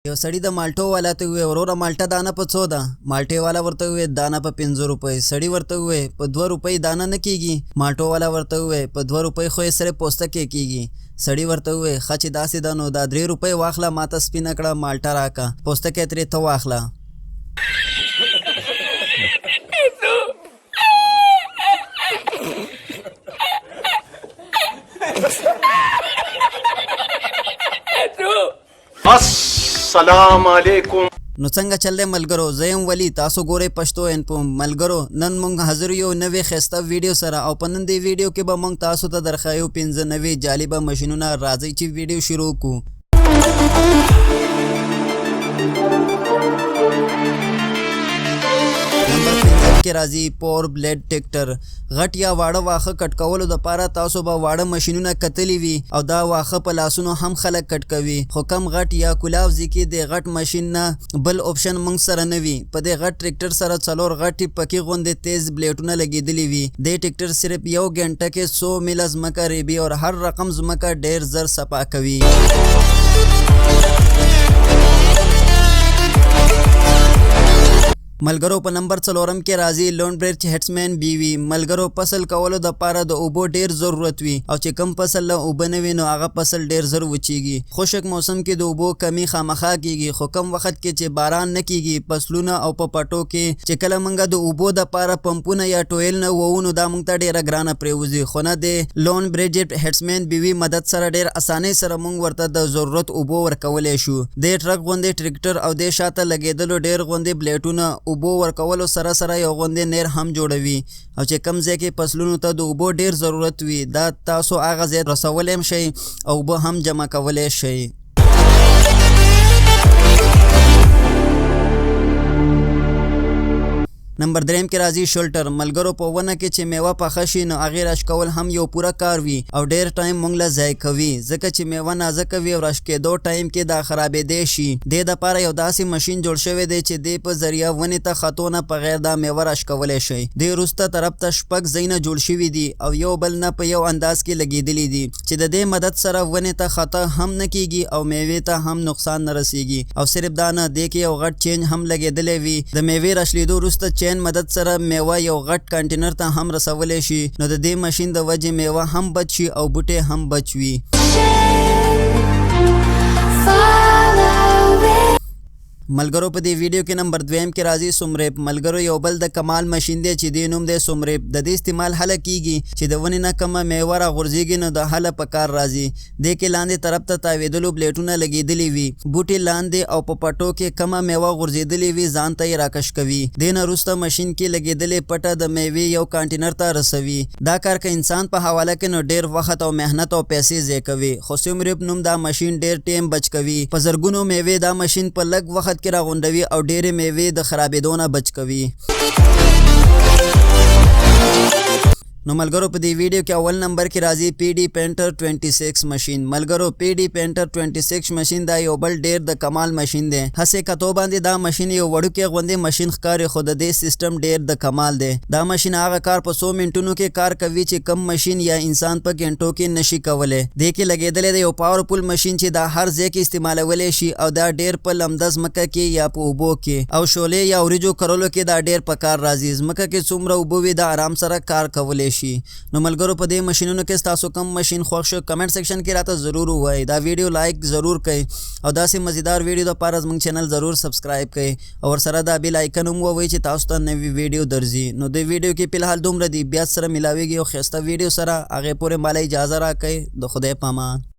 یو سړي د مالټو والا ته ووی، وروره مالټه دانه په څو ده؟ مالټې والا ورته ووی، دانه په 5 روپۍ. سړي ورته ووی، په 2 روپۍ دانه نه کیږي؟ مالټو والا ورته ووی، په 2 روپۍ خو یې صرف پوستکی کیږي. سړي ورته ووی، ښه چې داسې ده نو دا 3 روپۍ واخله، ماته سپینه کړه مالټه راکه، پوستکی ترې ته واخله. السلام علیکم. نو څنګه چل دی ملګرو، زه یم ولی، تاسو ګورئ پښتو انفو. ملګرو نن مونږ حاضر یو نوې ښایسته ویډیو سره، او په نن دې ویډیو کې به مونږ تاسو ته درښایو 5 نوې جالبه ماشینونه. راځئ چې ویډیو شروع کړو. نمبر 5 کې راځي پور بلیډ ټریکټر. غټ یا واړه واښه کټ کولو دپاره تاسو به واړه ماشینونه کتلي وي، او دا واښه په لاسونو هم خلک کټ کوي، خو کم غټ یا کولاو ځي کې د غټ ماشین نه بل اپشن موږ سره نه وي. په دې غټ ټریکټر سره 4 غټې پکې غوندې تیز بلیټونه لګېدلي وي. دې ټریکټر صرف 1 ګنټه کې څو میله ځمکه ریبي او هر رقم ځمکه ډېر زر صفا کوي. ملګرو په نمبر 4 کې راځي لون برج هټسمن بی وي. ملګرو فصل کولو د پاره د اوبو ډیر ضرورت وي، او چې کم فصل له اوبه نه وي نو هغه فصل ډیر زر وچیږي. خشک موسم کې د اوبو کمی خامخا کیږي، خو کم وخت کې چې باران نه کیږي فصلونه او په پټو کې چې کله مونږ د اوبو د پاره پمپونه یا ټویل نه ووو نو دا مونږ ته ډیره ګرانه پرېوځي. خو نه د لون برج هټسمن بی وي مدد سره ډیر اسانۍ سره مونږ ورته د ضرورت اوبو ورکولی شو. دې ټرک غوندې ټریکټر او دې شاته لګېدلو ډیر غوندې بلیټونه اوبو ورکولو سره سره یو غوندې نیر هم جوړوي، او چې کم ځای کې فصلونو ته د اوبو ډیر ضرورت وي دا تاسو هغه ځای رسولی هم شئ او اوبه هم جمع کولی شئ. نمبر 3 کې راځي شولټر. ملګرو په ونه کې چې میوه پخه شي نو هغې راشکول هم یو پوره کار وي او ډیر ټایم مونږ له ضایع کوي، ځکه چې میوه نازکه وي او راشکېدو ټایم کې دا خرابېدی شي. دې دپاره یو داسې ماشین جوړ شوی دی چې دې په ذریعه ونې ته ختو نه په غیر دا میوه راشکولی شي. دې وروسته طرف ته 6 ځایونه جوړ شوي دي او یو بل نه په یو انداز کې لګېدلي دي چې د دې مدد سره ونې ته خطا هم نه کیږي او میوې ته هم نقصان نه رسیږي. او صرف دا نه، دې کې یو غټ چینج هم لګېدلی وي. د میوې راشلېدو وروسته چین مدد سره میوه یو غټ کانټینر ته هم رسولی شي، نو د دې ماشین د وجې میوه هم بچ شي او بوټی هم بچ وي. ملګرو په دې ویډیو کې نمبر 2 کې راځي سمریپ. ملګرو یو بل د کمال ماشین دی چې دې نوم دی سمریپ. د دې استعمال هله کیږي چې د ونې نه کومه میوه راغورځېږي نو د هله په کار راځي. دې کې لاندې طرف ته تاوېدلو بلیټونه لګېدلي وي، بوټي لاندې او په پټو کې کومه میوه غورځېدلې وي ځان ته یې راکش کوي. دې نه وروسته ماشین کې لګېدلې پټه د میوې یو کانټینر ته رسوي. دا کار که انسان په حواله کې نو ډېر وخت او محنت او پیسې ضایع کوي، خو سمریپ نوم دا ماشین ډېر ټایم بچ کوي. په زرګونو میوې دا ماشین په لږ وخت کې راغونډوي او ډېرې میوې د خرابېدو نه بچ کوي. نو ملګرو په دې ویډیو کې اول نمبر کې راځي پی ډي پینټر 26 ماشین. ملګرو پی ډي پینټر 26 ماشین دا یو بل ډیر د کمال ماشین دی. هسې کتو باندې دا ماشین یو وړوکی غوندې ماشین ښکاري، خو د دې سیستم ډیر د کمال دی. دا ماشین هغه کار په څو منټونو کې کار کوي چې کم ماشین یا انسان په ګنټو کې نشي کولی. دې کې لګېدلی دی یو پاورفول ماشین چې دا هر ځای کې استعمالولی شي، او دا ډیر په لمده ځمکه کې یا په اوبو کې او شولې یا وریجو کرلو کې دا ډیر په کار راځي. ځمکه کې څومره اوبه وي دا آرام سره کار کولی شي. نو ملګرو په دې ماشینونو کې ستاسو کوم ماشین خوښ شو کمنټ سیکشن کې راته ضرور ووایئ. دا ویډیو لایک ضرور کړئ او داسې مزیدار ویډیو دپاره زموږ چینل ضرور سبسکرایب کړئ او ورسره دا بیل آیکن هم ووایئ چې تاسو ته نوې ویډیو درځي. نو دې ویډیو کې فلحال دومره دي، بیا سره ملاویږي یو ښایسته ویډیو سره. هغې پورې ماله اجازه راکړئ. د خدای په امان.